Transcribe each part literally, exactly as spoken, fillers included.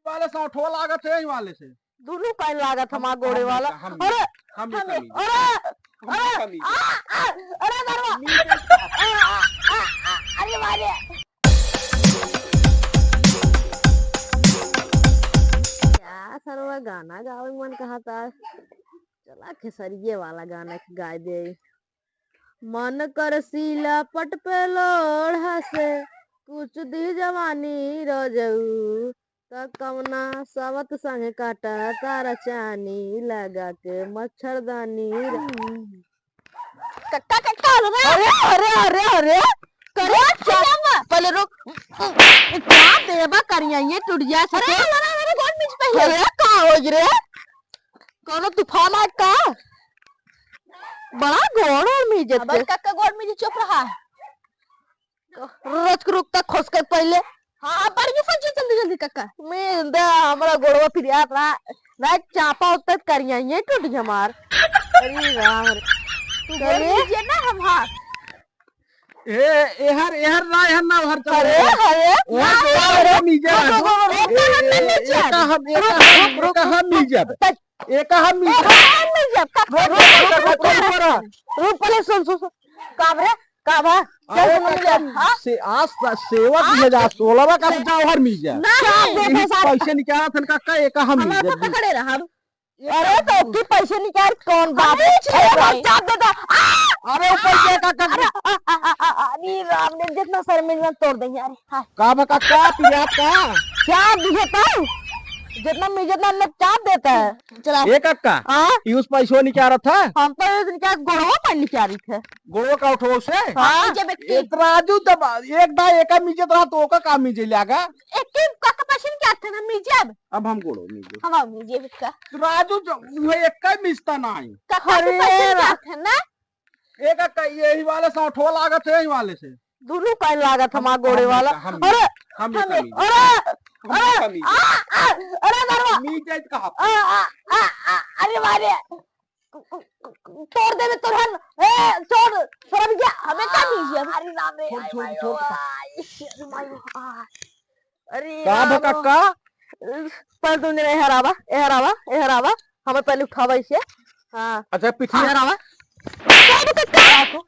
वाले से उठवा लागत है, यही वाले से। दुनू काहे लागत हमार गोड़े वाला। हम, अरे, हम, अरे, हम, अरे, अरे, अरे, दरवा। अरे मारे। क्या सरवा गाना गावे मन कहता है। चला खेसरिये वाला गाना के गाय दे। मन कर सीला पट पे लोढ़ा से, कुछ दी जवानी रजऊ, त कवना सवत संग काटा तारा चानी, लगा के मच्छरदानी। कक्का, कक्का, अरे, अरे, अरे, अरे, करे क्या? पहले रुक, क्या देबा करिया ये टूट गया अरे, सके? अरे, अरे, गोड़ मीज पहले। अरे, का हो रे? कौनो तूफान आ का? बड़ा गोड़ और मीजत अब है। कक्का गोड़ मीज चुप रहा। रच के रुक तक खोस कर पहले। हाँ, अब बढ़िया से जी जल्दी जल्दी कक्का। मैं दे हमरा गोड़वा फिरियात रहा। ना चापा उतर करिया ये टूट गया हमार। अरे राम रे। तू गोड़ चले। मीजिए ना हम हाथ। ए, एहर, एहर ना, एहर ना, ओहर चल अरे, रहे। अरे, ओहर ना, जो ना, हम मीजे रुक, रहा। रुक, रुक, रुक, ए, रुक, ए, रुक, एका हम, एका रुक, हम, रुक, एका रुक, हम मीजे। एका हम मीजे। एका हम मीजे। रुक, रुक, रुक, रुक, रुक, रुक। रुक, पहले सुन, सुन, सुन। का बरे? का बा? चल, अरे, सुन, मिले। एका हाँ? से, आज स-, सेवा की आज है जा, सोलहवा का बचा ओहर मीजे। नहीं। क्या ये पैसे निकाला था का, का, एका हम हमारे मीजे। पापा खड़े रहा। अरे तो तू पैसे निकाल, कौन बाप अरे है? छे अरे भाई। चाप देता। आ! अरे ऊपर से का कर अरे, आ, आ, आ, आ, आ, अरे राम ने जितना सर में ना तोड़ देंगे। अरे हाँ। का बा कक्का, पियात का? चाप दिए तो जितना में जितना हमने चाप देता है। चला। ए कक्का, हाँ? यूस पैसो निकाल रहा था? हम तो ये निकाल गोड़वा पर निकाल रही थे। गोड़वा का उठो से? हाँ, हाँ। जब एक ए, राजू जब एक दा एका मीजत रहा तो ओका का मीजे लागा? एक के कक्का पैसे निकाल थे ना मीजे अब। अब हम गोड़ो मीजे। हम मीजे बिका। राजू जो वो एक का मिस्ता ना आई। कक्का अरे पैसे रा- निकाल थे ना? एक का यही वाले से उठवा लागत है, यही वाले से। दुनू काहे लागत हमार गोड़े वाला। हम, अरे, हम, अरे, हम, अरे, हम, अरे, हम, आ, आ, अरे, दरवा। मीज जाइत कहा। आ, आ, आ, आ, अरे, मारे। तोड़ देबे तोरहन। ए, छोड़, छोड़ भैया, हमें का मीज है? अरे, राम रे, छोड़, आई छोड़, मायो, छोड़। आई, अरे, मायो, आ। अरे, का राम। भा कक्का? पहले तुम जने एहर आवा, एहर आवा, एहर आवा। हमें पहले उठावा इसे। हाँ। अच्छा, पिछले एहर आवा। का भा कक्का?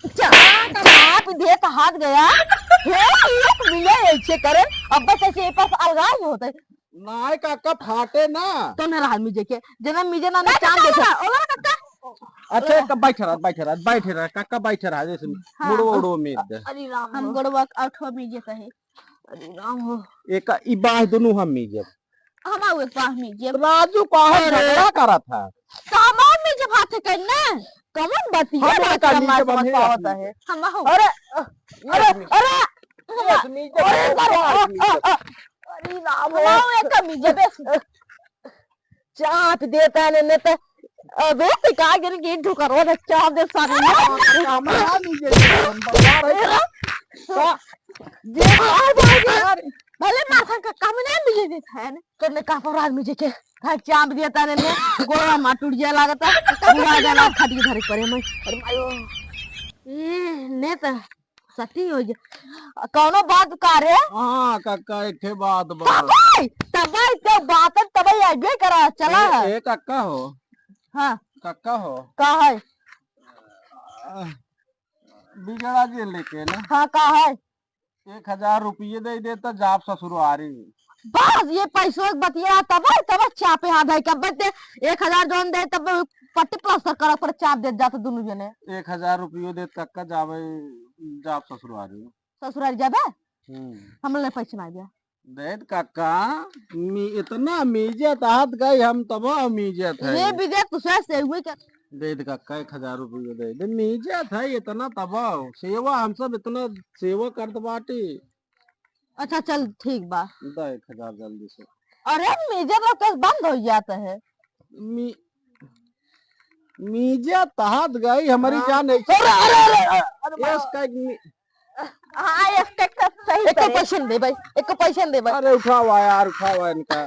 चा-, चाप दे तो हाथ गया। हे, एक मिले ऐसे करे। अब बस ऐसे एक पास अलगा ही होता है। नाय कक्का, फाटे ना। तो ना रहा मीजे के। जना मीजे ना, ना ना चांद कक्का, देखे। ना, ओला कक्का। अच्छा, एक बैठ रहा, बैठ रहा, बैठ रहा, कक्का बैठ रहा, जैसे हाँ। मुड़ो उड़ो मीज दे। अरे राम हम हो। गोड़वा के अठवा मीजे कहे। अरे राम हो। एक ई बाह दुनू हम मीजे। हम आउ एक बाह मीजे। राजू काहे अरे। झगड़ा करत है? सामान मीजे भात है कहीं ना। कमन बतिया हम ना एक आदमी करना जब हम समझ ही पावत अपनी है। हम हो। अरे, अरे, अरे, अरे, अरे, अरे, अरे, अरे, अरे, अरे, अरे, राम हो। हम आउ एक मीजे बे। चाप देता ने, ने त, अबे, ते का गिर के ढुकरो ने चाप दे सारे ने। हाँ, हम ना मीजे, हम बता रहे हैं। का? ये बात है यार। भले माथा का काम ना मीजे देता है ने। तो ने का परार मीजे के? हाँ, चाप देता ने, ने गोड़ा मा टूट जाए लागता। बुढ़ा जाना खटिए धरे पड़े मैं। अरे मायो। ये ने त सती हो गया। कौनो बात का रे? हाँ, कक्का, एक ठे बात बा। तबई, तबई, तो बात है, तबई आइबे करा, चला ए, है। ए, कक्का हो। हाँ। कक्का हो। का है? आ, बिगड़ा जे लेके ना। हाँ, का है? एक हजार रुपये दे देता, जाब ससुरारी। बस, ये पैसों के बतिया, तबई, तबई चापे हाथ है, कब बचते एक हजार जौन दे, तब पट्टी प्लास्टर करत पर चाप देत जात दुनू जने। एक हजार रुपयो देत कक्का जावे, जाब ससुरारी। ससुरारी जाबे? हम्म। हम ले पैसे ना दिया। देत कक्का, मी-, इतना मीजत हाथ गई हम तब मीजत है। ये बिगत तुसे से हुए क्या? देत कक्का एक हजार रुपयो दे दे, मीजत है इतना तब सेवा हम सब इतना सेवा करत बाटी। अच्छा चल ठीक बा। दा एक हजार जल्दी से। अरे मीजत तो कल बंद हो जाता है। मी-, मीजत हाथ गई हमारी हाँ। जान है। अरे, अरे, अरे, अरे, अरे, यस, बाबा। का एक मी- हाँ, यस, का एक सही एक तो करे। पैसे दे भाई, एक तो पैसे दे भाई। अरे उठावा यार, उठावा इनका।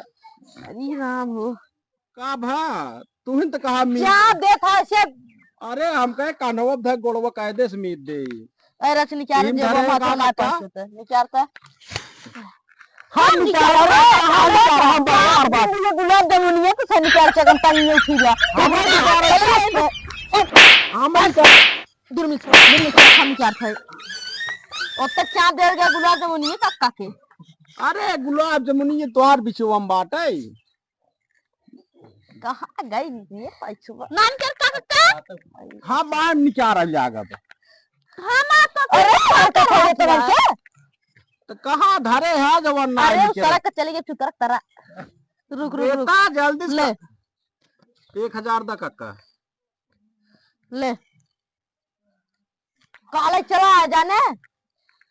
अरे राम हो। का भा? तुहिन तो कहा मी- क्या देता है से? अरे हम कहे कान्हवा धक गोड़वा कायदे से मीज दे। ए, रच निकाल तीन दे, धरे वो माथा का ना पक्का? पास होता है। निकालता। हम निकाल रहे हैं, हम निकाल रहे हैं, चार चकन टांग में उठी जा। हम नहीं कर रहे। हम नहीं कर। दूर में से, दूर में से, हम चार थे। ओत्ते चाप देर गया गुलाब जामुन ये कक्का के। अरे गुलाब जामुन ये तोहार बिचवा में बाटे। कहाँ गई ये पैसवा? नाम क्या काका? हाँ, बाहर निकाल रही आगे। हम आप तो अरे, हम तो खड़े तो बन के। तो कहाँ धरे है जवन ना अरे, निकले? सड़क के चली गई, चुतरक तरा। रुक, रुक, रुक। बेटा, जल्दी से ले। एक हजार दा कक्का। ले। काले चला आ जाने।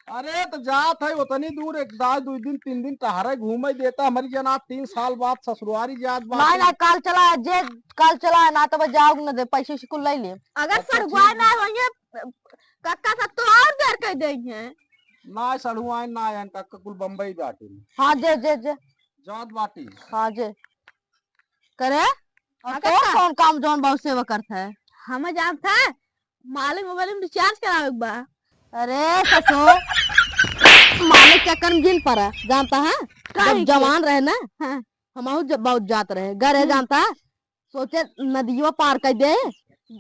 अरे, तो जात है उतनी दूर, एक दाई, दो दिन, तीन दिन टहरे घूमे देता। हमारी जना तीन साल बाद ससुरारी जात बाटे। नहीं, नहीं, काल चला, जे काल चला, ना तो बस जाओ न दे, पैसे से कुल ले ले। अगर अच्छा, सड़ुआ ठीक ना होइए, कक्का साथ तो और देर कर देंगे। ना सड़ुआ ना आयन, कक्का कुल बम्बई बाटे। हाँ, जे, जे, जे। जात बाटी। हाँ, जे। करे? और हाँ, तो कक्का। कौन काम जौन बहुत सेवा करता है? हम जानता है, मालिक मोबाइल में रिचार्ज करावे के बा। अरे ससुर, मालिक चक्कर में जिन पड़ा, जानता है? काहे जब के? जवान रहे ना, हाँ। हमहू जब बहुत जात रहे, घरे हम्म। जानता है? सोचे नदियो पार कर दे,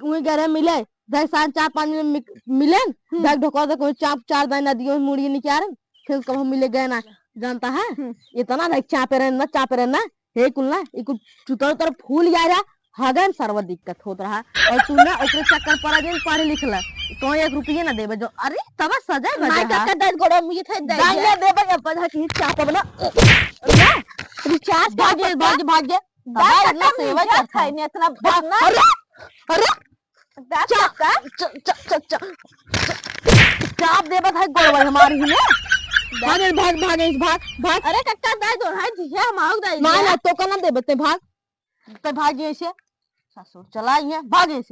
उही घरे मिले, दस साढ़े चार पाँच मिनट मिक-, मिले, हम्म। बैग ढोकर दे, कोई चाप चार दाई नदियों में मुड़ी निकाल, फिर कबहू मिले गए ना, जानता है? हम्म। इतना देख चापे रहे ना, चापे रहे ना, हे कुल ना, ई कुल चुतर उतर फूल जा रहा, हगन सर्व दिक्कत होत रहा। और तू ना ओकरे चक्कर पड़ा दिन पढ़ लिख ले, तो एक रुपये ना देबे जो, अरे तब सजाए बजे माई हा। का दस गोड़ा मुझे थे दे दाई दे। ना देबे, अपन हक ही चाप बना। ना, रिचार्ज भाग कर जा, सकता। भाग जा, भाग जा। दस दाई इतना टका सेवा मिल जात करता है, है। नहीं इतना भाग, इतना। अरे, अरे, दस चा-, टका? च-, च-, च-, च-, चाप देबत है गोड़वा हमारी ही ने। भाग, भाग, भाग, भाग, भाग। अरे कक्का, दाई दो, हाय जी, है, हम आओ दाई ना, जी। ना, तो का ना देबे, ते भाग, ते भाग ऐसे। ससुर चला ही है, भाग ऐसे।